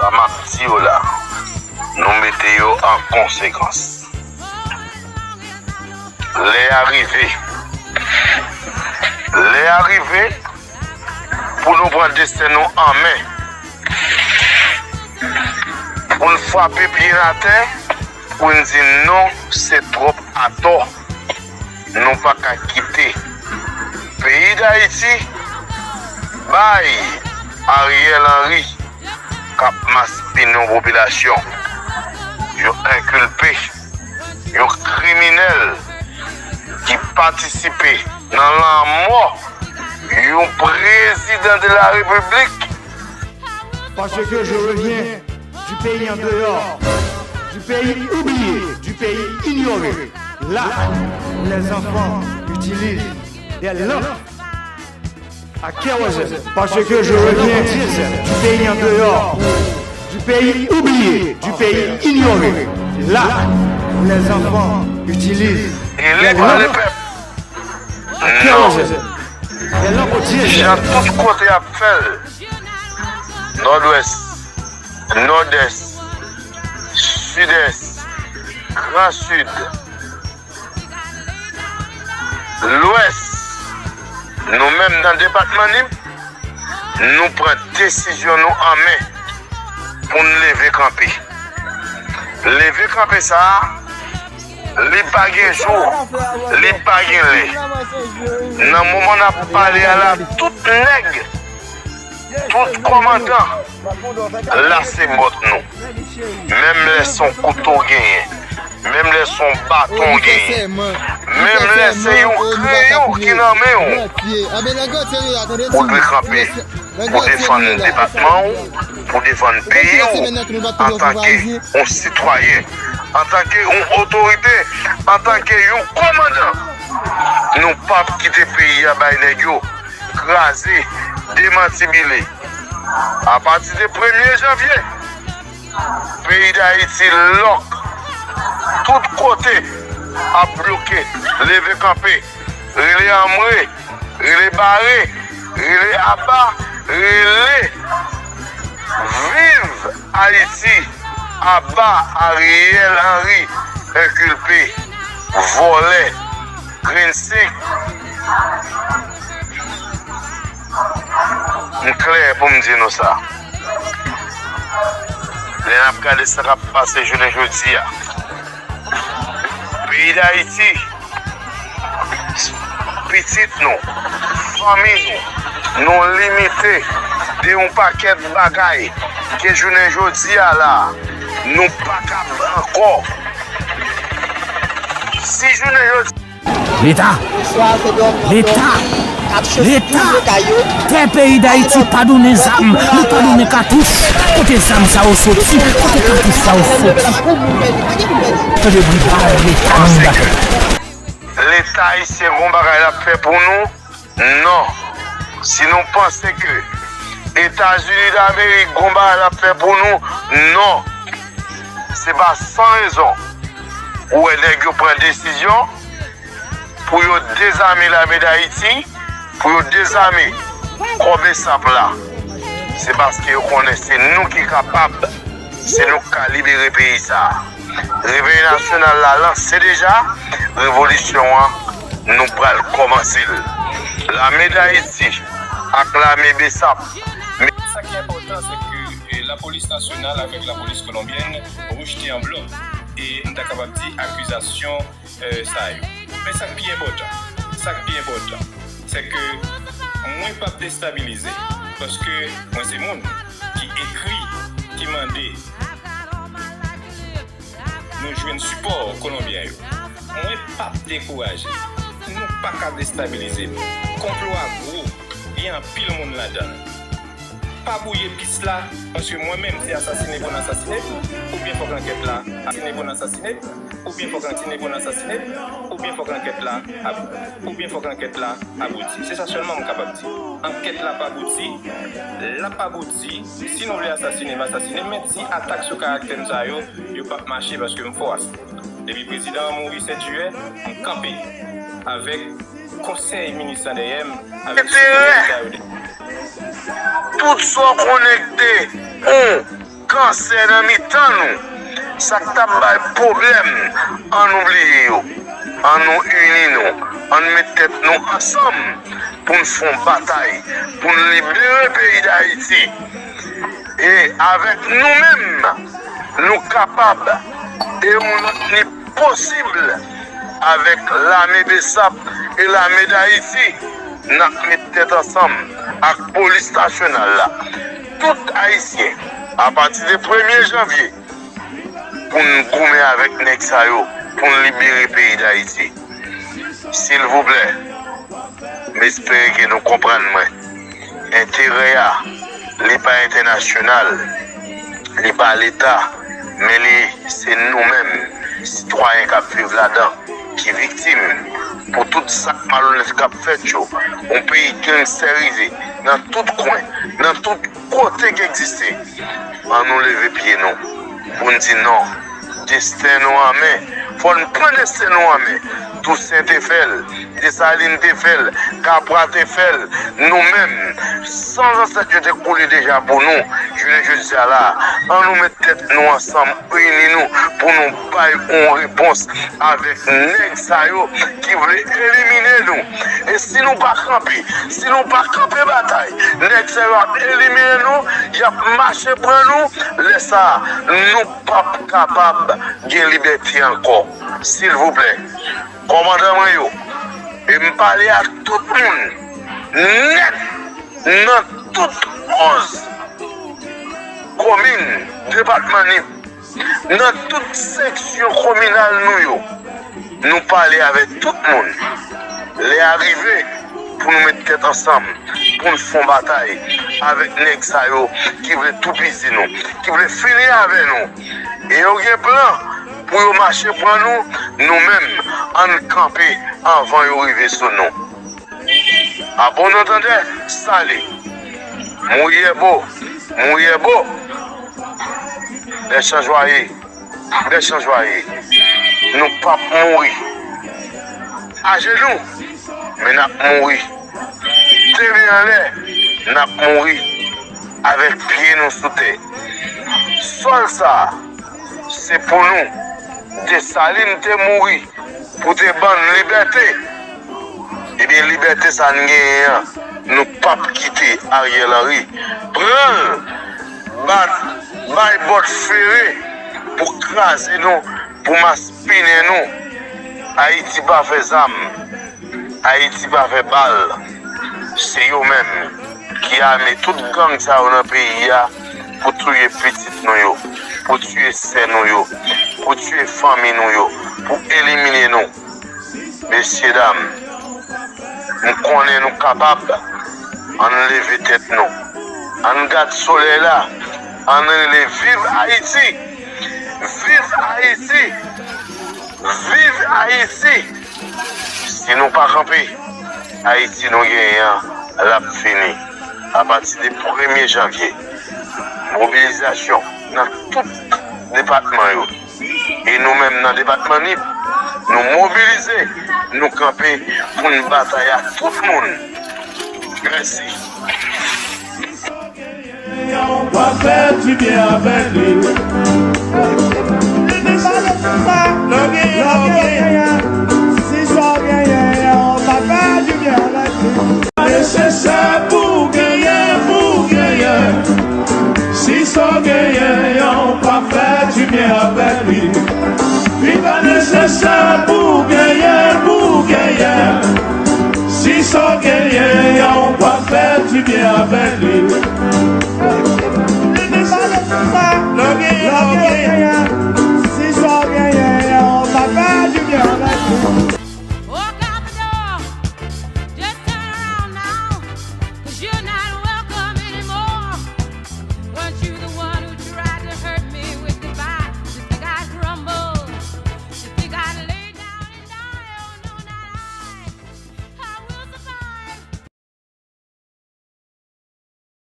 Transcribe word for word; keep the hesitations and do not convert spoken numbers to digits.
M ap di yo la, nou mete yo an konsekans. Lè a rive. Lè a rive pou nou pran desten nou an men. Pou n frape pye n atè, pou n di non, se twòp atò. Nou pa ka kite peyi Dayiti bay Ariel Henry k ap maspinen yon popilasyon. Yon enkilpe, yon kriminèl ki patisipe nan lanmò yon prezidan de la repiblik. Parce que je reviens du pays en dehors, du pays oublié, du pays ignoré, là où les enfants utilisent des lampes à kérosène. Parce que je reviens du pays en dehors, du pays oublié, du pays ignoré, là où les enfants utilisent des lampes à kérosène. Des lampes au diesel. Jan tout kote ap fè l, Nòdwès, Nòdès, Sidès, Gran Sid, Lwès, nou menm nan depatman Nip, nou pran desizyon nou an men pou n leve kanpe. Leve kanpe sa a, li pa gen jou, li pa gen lè. Nan moman n ap pale a la, tout nèg, tout kòmandan, la se mòt nou. Menm lè se yon kouto w genyen, menm lè se yon baton w genyen, menm lè se yon kreyon ki nan men w, ou dwe kanpe pou defann depatman w, pou defann peyi w, antanke yon sitwayen, antanke yon otorite, antanke yon kòmandan. Nou p ap kite peyi a bay nèg yo kraze, demantibile. Apati de premye janvye, peyi Dayiti lòk. Tout kote ap bloke, leve kanpe, rele anmwe, rele bare, rele aba, rele viv Ayiti, aba Ariel Henry, enkilpe, vòlè, grenn sik. M klè pou m di nou sa. Lè n ap gade sa k ap pase jounen jodi a, peyi Dayiti, pitit nou, fanmi nou, nou limite de yon pakèt bagay ke jounen jodi a la, nou pa kab ankò. Si jounen jodi Leta! Leta! Leta! Tè peyi Dayiti pa donnen zam, li pa donnen katouch. Kote zam sa yo soti? Kote katouch sa yo soti? Tande bri bal Leta nan batay. Leta ayisyen gon bagay l ap fè pou nou? Non. Si nou panse ke Etazini Damerik gon bagay l ap fè pou nou, non. Se pa san rezon ou wè nèg yo pran desizyon pou yo dezame lame Dayiti, pou yo dezame kò BSAP la. Se paske yo konnen se nou ki kapab, se nou k ka libere peyi sa a. Revèy nasyonal la lanse deja, revolisyon an, nou pral kòmanse l. Lame Dayiti ak lame BSAP. Sa ki enpòtan, se ke eh, lapolis nasyonal avèk lapolis kolonbyèn rejte an blòk, e m ta kapab di, akizasyon eh, sa yo. Men sa k pi enpòtan, sa k pi enpòtan, se ke mwen p ap destabilize, paske mwen se moun ki ekri, ki mande nou jwenn sipò kolonbyen yo. Mwen p ap dekouraje. Nou pa ka destabilize m. Konplo a gwo, gen anpil moun ladan l. Pa bwouye pis la, paske mwen menm se asasine pou n asasine m, oubyen fòk ankèt la asasine pou n asasine m, oubyen fòk ankèt la oubyen fòk ankèt la ab- oubyen fòk ankèt la abouti. Se sa sèlman m kapab di. Ankèt la p abouti, l ap abouti. Si nou vle asasine m, asasine m, men ti atak sou karaktè m sa yo, yo p ap mache paske m fò ase. Depi prezidan an mouri sèt jiyè, m kanpe avèk konsèy minis lan dèyè m, avèk sipò minis la yo dèyè m. Tout sa w konnen k te yon kansè nan mitan nou, sa k t ap bay pwoblèm, ann nou bliye yo. Ann nou ini nou. Ann met tèt nou ansanm pou n fè yon batay, pou n libere peyi Dayiti. E avèk nou menm, nou kapab, e yon lòt ni posib avèk lame Besap e lame Dayiti. N ap met tèt ansanm ak polis nasyonal la. Tout Ayisyen, apati de premye janvye, pou n goumen avèk nèg sa yo, pou n libere peyi Dayiti. Silvouplè, m espere ke nou konprann mwen. Enterè a, li pa entènasyonal, li pa Leta, men li se nou menm, sitwayen k ap viv ladan, ki viktim pou tout zak malonèt k ap fèt yo. Yon peyi gangsterize nan tout kwen, nan tout kote k egziste. Ann nou leve pye nou pou n di non. Desten nou an men. Fò n pran desten nou an men. Tousen te fè l, Desalin te fè l, Kapwa te fè l, nou menm, san zansèt yo te koule deja pou nou. Jounen jodi a la, ann nou met tèt nou ansanm, ini nou pou nou bay yon repons avèk nèg sa yo ki vle elimine nou. E si nou pa kanpe, si nou pa kanpe batay, nèg sa yo ap elimine nou, y ap mache pran nou. Lè sa a, nou p ap kapab gen libète ankò. Silvouplè, kòmandan mwen yo, e m pale a tout moun nèt nan tout onz komin depatman Nip, nan tout seksyon kominal nou yo, nou pale avèk tout moun. Lè a rive pou nou met tèt ansanm, pou n fè yon batay avèk nèg sa yo ki vle toupizi nou, ki vle fini avè nou. E yo gen plan pou yo mache pran nou, nou menm, ann kanpe anvan yo rive sou nou. A bon antandè, sale. Mouri è bo, mouri è bo. Lè chanjwaye, lè chanjwaye. Nou p ap mouri. Ajenou, men n ap mouri. De men anlè, n ap mouri. Avèk pye nou sou tè. Sòl sa a, se pou nou. Desalin te mouri pou te ban n libète. Ebyen, libète sa n genyen an, nou p ap kite Ariel Henry pran l, bat, bay bòt fere pou kraze nou, pou maspinen nou. Ayiti pa fè zam, Ayiti pa fè bal. Se yo menm ki ame tout gang sa yo nan peyi a pou touye pitit nou yo, pou tiye sè nou yo, pou tiye fanmi nou yo, pou elimine nou. Mesye dam, m konnen nou kapab. Ann leve tèt nou. Ann gad solèy la. Ann rele viv Ayiti! Viv Ayiti! Viv Ayiti! Si nou pa kanpe, Ayiti nou genyen an, l ap fini. Apati de premye janvye, mobilizasyon nan tout depatman yo. E nou menm nan depatman Nip, nou mobilize, nou kanpe pou n batay ak tout moun. Mèsi. Yon pa fè dibyen avèk li. Lè w genyen, lè w genyen, si sa w genyen, yon pa fè dibyen avèk li. Nesesè pou w genyen, pou w genyen. Si sa w genyen, yon pa fè dibyen avèk li. Li pa nesesè pou w genyen, pou w genyen. Si sa w genyen, yon pa fè dibyen avèk li.